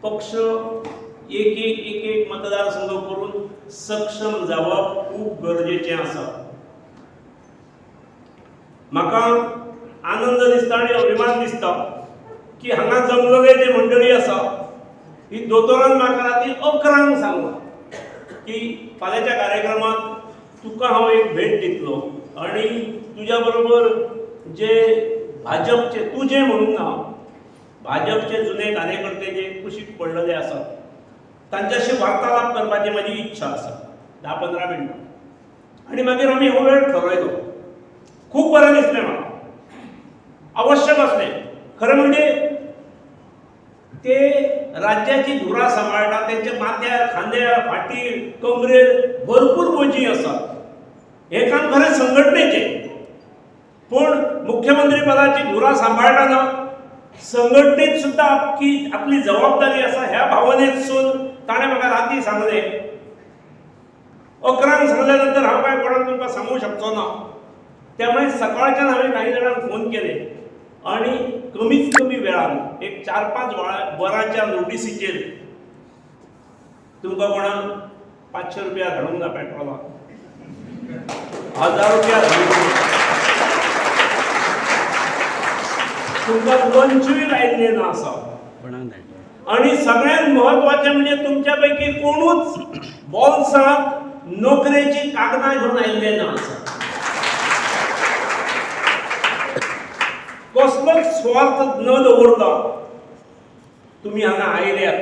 पक्ष एक एक एक एक मतदारसंघ करून सक्षम जावप खूब गरजेचें आसा. म्हाका आनंद दिसता आनी अभिमान दिसता की हांगा जमलेले जे मंडळी आसा ही दोतोरान म्हाका राती 11 सांगलां की फाल्यांच्या कार्यक्रमात तुका हांव एक भेट दितलो आनी तुज्या बरोबर जे भाजपचे तुजें म्हणून ना भाजपचे जुने कार्यकर्ते जे कुशीक पडलेले आसात तांच्याशी वार्तालाप करपाची म्हाजी इच्छा आसा 10-15 मिनटां. आनी मागीर आमी हो वेळ ठरयलो. खूब बरें दिसलें म्हाका, आवश्यक आसलें. खरें म्हणजे ते राज्याची धुरा सांबाळटा, तेंच्या माथ्यार खांद्यार फाटीर कमरेर भरपूर बोजी आसात. हें काम खरें संघटनेचें, पूण मुख्यमंत्री पदाची धुरा सांबाळटना संघटनेत सुद्दां आपली जबाबदारी आसा ह्या भावनेतसून ताणें म्हाका राती सांगलें. 11 सांगल्या नंतर हांव कांय कोणाक तुमकां सांगूंक शकचो ना, त्यामुळे सकाळच्यान हांवें काही जाणांक फोन केले आनी कमीत कमी वेळान एक 4-5 वरांच्या नोटीसीचेर तुमकां कोणाक 500 रुपया धाडूंक ना पेट्रोलाक, 1000 रुपया धाडूंक ना, तुमकां लंचूय लायिल्लें ना आसा. आनी सगळ्यांत म्हत्वाचें म्हणजे तुमच्या पैकी कोणूच बोल्सांत नोकरेची कागदां घेवन आयिल्ले ना आसा. कसलोच स्वार्थ न दवरता तुमी हांगा आयल्यात.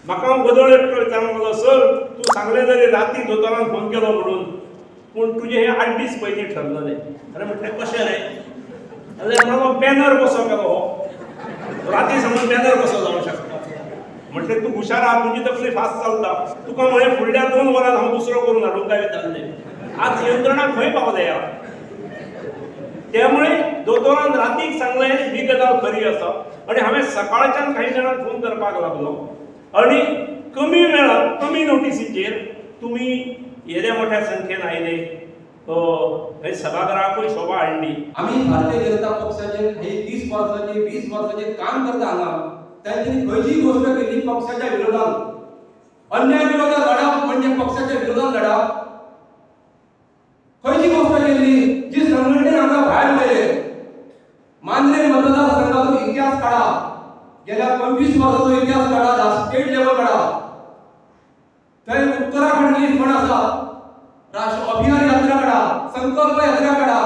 म्हाका वदळ एकटो विचारूंक लागलो, सर तूं सांगलें जरी राती दोतोरान फोन केलो म्हणून, पूण तुजें हें 8 दीस पयलीं ठरलेलें. अरे म्हटलें कशें रे? जाल्यार म्हाका बॅनर कसो केलो हो, राती सांगून बॅनर कसो जावंक शकता? म्हटलें तूं हुशार आहा, तुजी तकली फास्ट चलता, तुका म्हळें फुडल्या 2 वरां हांव दुसरो करून हाडूंक काय विचारलें. आज यंत्रणा खंय पावल्या? त्यामुळे दोतोरान रातीक सांगलें ही गजाल खरी आसा. आनी हांवें सकाळच्यान काही जाणांक फोन करपाक लागलो आनी कमी वेळान कमी नोटीसीचेर तुमी येद्या मोठ्या संख्येन आयले, हे सभाघराकूय शोभा हाडली. आमी भारतीय जनता पक्षाचे हे 30 वर्साचे 20 वर्साचे काम करता हांगा, तांच्यांनी खंयचीय गोश्ट केली पक्षाच्या विरोधात, अन्याय विरोधात लढप म्हणजे पक्षाच्या विरोधात लढप. खंयची गोश्ट केली जी संघटनेन आमकां भायर उडयले. मांद्रे मतदारसंघाचो इतिहास काढा, गेल्या 25 वर्साचो इतिहास काढा, स्टेट लेवल काढा, थंय उत्तराखंडली फंड आसा, राष्ट्र अभियान यात्रा काढा, संकल्प यात्रा काढा,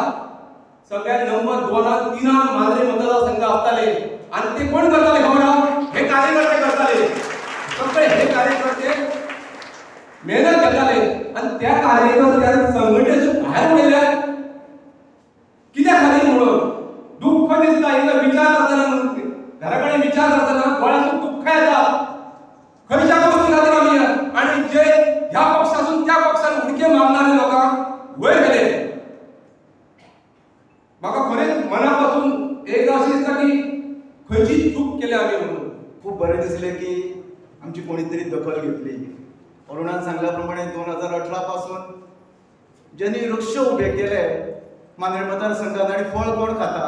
सगळ्यात नंबर 2 3 मांद्रे मतदारसंघ आसताले. आणि ते कोण करताले खबर आहा? हे कार्यकर्ते करताले, सगळे हे कार्यकर्ते मेहनत घेताले. आणि त्या कार्यकर्त्यान संघटनेच्या भायर उडयल्या कित्या खातीर म्हणून दुःख दिसता. एकदा विचार करतना, घरा कडेन विचार करतना गोळ्यासून दुःख येता खंयच्या गोष्टी खातीर आमी. आणि जे ह्या पक्षासून त्या पक्षान उडके मारणारे लोकांक वयर गेले. म्हाका खरेंच मनापासून एकदा अशें दिसता की खंयची चूक केल्या आमी म्हणून. खूब बरें दिसलें की आमची कोणी तरी दखल घेतली. अरुणान सांगल्या प्रमाणे 2018 पासून ज्यांनी वृक्ष उबे केले मांद्रे मतदारसंघात आनी फळ कोण खाता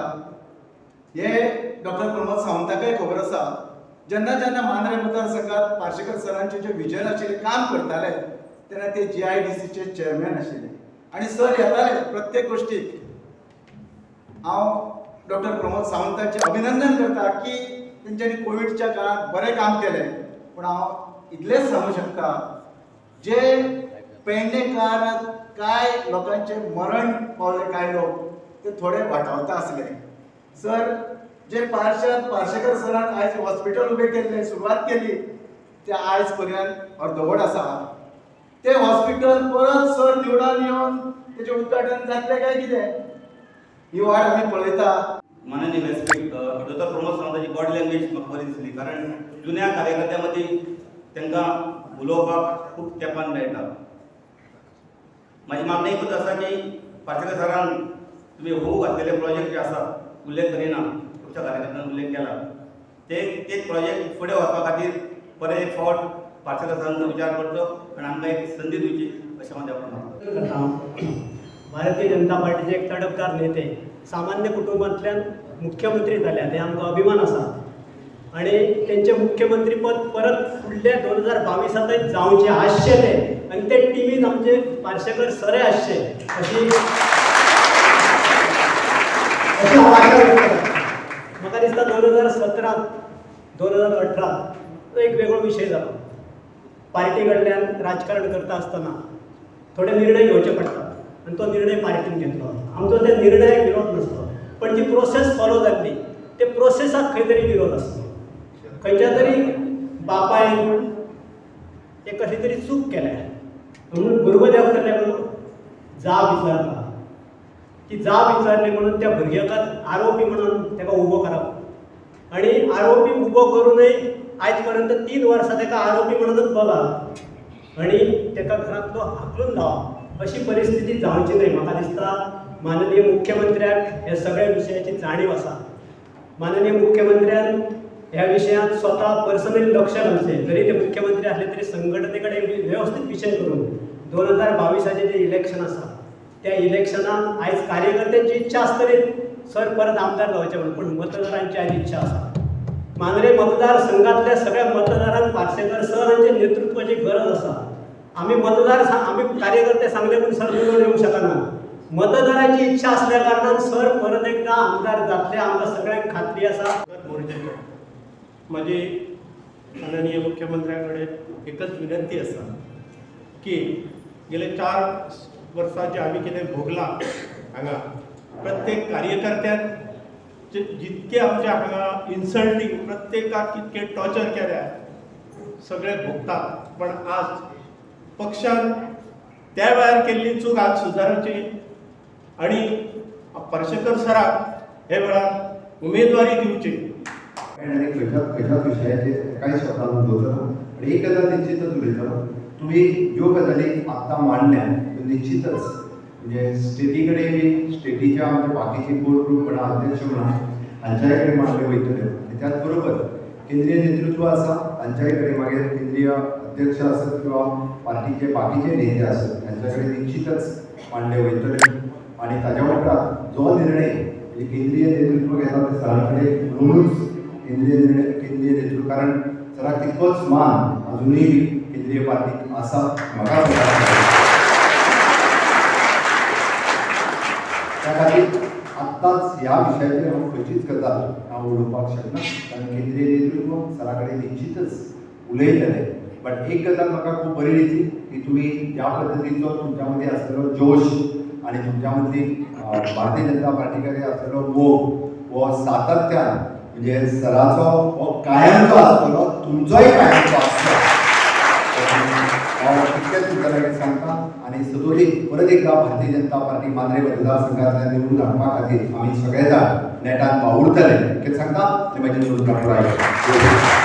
हे डॉक्टर प्रमोद सावंताकय खबर आसा. जेन्ना जेन्ना मांद्रे मतदारसंघात पार्शेकर सरांचे जे विजन आशिल्लें काम करताले तेन्ना ते GIDCचे चेअरमॅन आशिल्ले आनी सर येताले प्रत्येक गोश्टीक. हांव डॉक्टर प्रमोद सावंताचें अभिनंदन करता की तेंच्यांनी कोविडच्या काळांत बरें काम केलें. पूण हांव इतलेंच सांगूं शकता, जे पेडणेकार कांय लोकांचे मरण पावले, कांय लोक ते थोडे वाटावता आसले. सर जे पार्शेकर सरान आयज हॉस्पिटल उबें केल्लें, सुरवात केली, ते आयज पर्यंत अर्दवट आसा. ते हॉस्पिटल परत सर निवडून येवन तेचें उद्घाटन जातलें काय कितें ही वाट आमी पळयता. माननीय व्यासपीठ दोतोर प्रमोद सावंताची बॉडी लँग्वेज म्हाका बरी दिसली, कारण जुन्या कार्यकर्त्यां मदीं तांकां उलोवपाक खूब तेंपान मेळटा. म्हाजी मागणी एकूच आसा की पार्सेकर सरान तुमी हो घातलेले प्रोजेक्ट जे आसा उल्लेख करिना, खुबश्या कार्यकर्त्यांनी उल्लेख केला, ते ते प्रोजेक्ट फुडें व्हरपा खातीर परत एक फावट पार्सेकर सरांचो विचार करचो आनी आमकां एक संदी दिवची अशें हांव देवाक मागतां. भारतीय जनता पार्टीचे एक तडफदार नेते, सामान्य कुटुंबांतल्यान मुख्यमंत्री जाल्यात, हे आमकां अभिमान आसा. आनी तेंचें मुख्यमंत्रीपद परत फुडल्या 2022 जावचें आसचें तें आनी ते टिमीन आमचे पार्सेकर सरे आसचे अशी अशी हांव आशा व्यक्त करतां. म्हाका दिसता 2017 2018 तो एक वेगळो विशय जालो. पार्टी कडल्यान राजकारण करता आसतना थोडे निर्णय घेवचे पडटात आनी तो निर्णय पार्टीन घेतलो. आमचो त्या निर्णयाक विरोध नासलो, पण जी प्रोसेस फॉलो जाल्ली ते प्रोसेसाक खंय तरी विरोध आसलो. खंयच्या तरी बापायन एक कसली तरी चूक केल्या म्हणून भुरगो देंवतले म्हणून जाब विचारता, ती जाब विचारली म्हणून त्या भुरग्याक आरोपी म्हणून ताका उबो करप आनी आरोपी उबो करूनय आयज पर्यंत 3 वर्सां ताका आरोपी म्हणूनच बला आनी ताका घरांतलो हाकलून लावप अशी परिस्थिती जावची न्हय. म्हाका दिसता माननीय मुख्यमंत्र्याक हे सगळ्या विशयाची जाणीव आसा. माननीय मुख्यमंत्र्यान ह्या विशयांत स्वता पर्सनली लक्ष घालचें. जरी ते मुख्यमंत्री आसले तरी संघटने कडेन वेवस्थीत विशय करून 2022 जें इलेक्शन आसा त्या इलेक्शनाक आयज कार्यकर्त्यांची इच्छा आसतली सर परत आमदार जावचे म्हणून, पूण मतदारांची आयज इच्छा आसा. मांद्रे मतदारसंघातल्या सगळ्या मतदारांक पार्सेकर सर हांच्या नेतृत्वाची गरज आसा. आमी मतदार आमी कार्यकर्ते सांगले पूण सर निवडून येवंक शकना. मतदारांची इच्छा असल्या कारणान सर परत एकदा आमदार जातले, आमकां सगळ्यांक खात्री आसा. म्हजी माननीय मुख्यमंत्र्या कडेन एकच विनंती आसा की गेले 4 वर्सां जे आमी कितें भोगलां हांगा प्रत्येक कार्यकर्त्यान जितके आमच्या हांगा इन्सल्टींग प्रत्येकाक कितके टॉर्चर केल्या सगळे भोगतात, पण आज पक्षान त्या वेळार केल्ली चूक आज सुदारची आनी पार्सेकर सराक हे वेळार उमेदवारी दिवची. आनी खंयच्या खंयच्याच विशयाचेर कांय शब्दान उलोवचो ना, पण एक गजाल निश्चितच उलयतलो. तुमी ज्यो गजाली आत्तां मांडल्या त्यो निश्चितच म्हणजे स्टेटी कडेन बी स्टेटीच्या आमच्या बाकीचे कोर ग्रूप म्हणा, अध्यक्ष म्हणा, हांच्याय कडेन मांडल्यो वयतल्यो. आनी त्याच बरोबर केंद्रीय नेतृत्व आसा तांच्याय कडेन, मागीर केंद्रीय अध्यक्ष आसत किंवा पार्टीचे बाकीचे नेते आसत तांच्या कडेन निश्चितच मांडले वयतल्यो. आनी ताज्या उपरांत जो निर्णय म्हणजे केंद्रीय नेतृत्व घेता ते सरां कडेन उलोवनूच केंद्रीय निर्णय केंद्रीय नेतृत्व, कारण सराक तितकोच मान अजुनूय बी केंद्रीय पार्टीक आसा म्हाका त्या खातीर आत्ताच ह्या विशयाचेर हांव खंयचीच गजाल हांव उलोवपाक शकना, कारण केंद्रीय नेतृत्व सरा कडेन निश्चितच उलयतलें. बट एक गजाल म्हाका खूब बरी दिसली की तुमी ज्या पद्दतीचो तुमच्या मदीं आसलेलो जोश आनी तुमच्या मदली भारतीय जनता पार्टी कडेन आसलेलो मोग हो सातत्यान म्हणजे सराचो हो कायमचो आसतलो, तुमचोय कायमचो आसतलो. हांव तितकेंच तुमच्या लागीं सांगता. आनी सदोदी परत एकदा भारतीय जनता पार्टी मांद्रे मतदारसंघांतल्यान निवडून हाडपा खातीर आमी सगळे जाण नेटान वावुरतले इतकेंच सांगता आनी म्हाजी निवडून.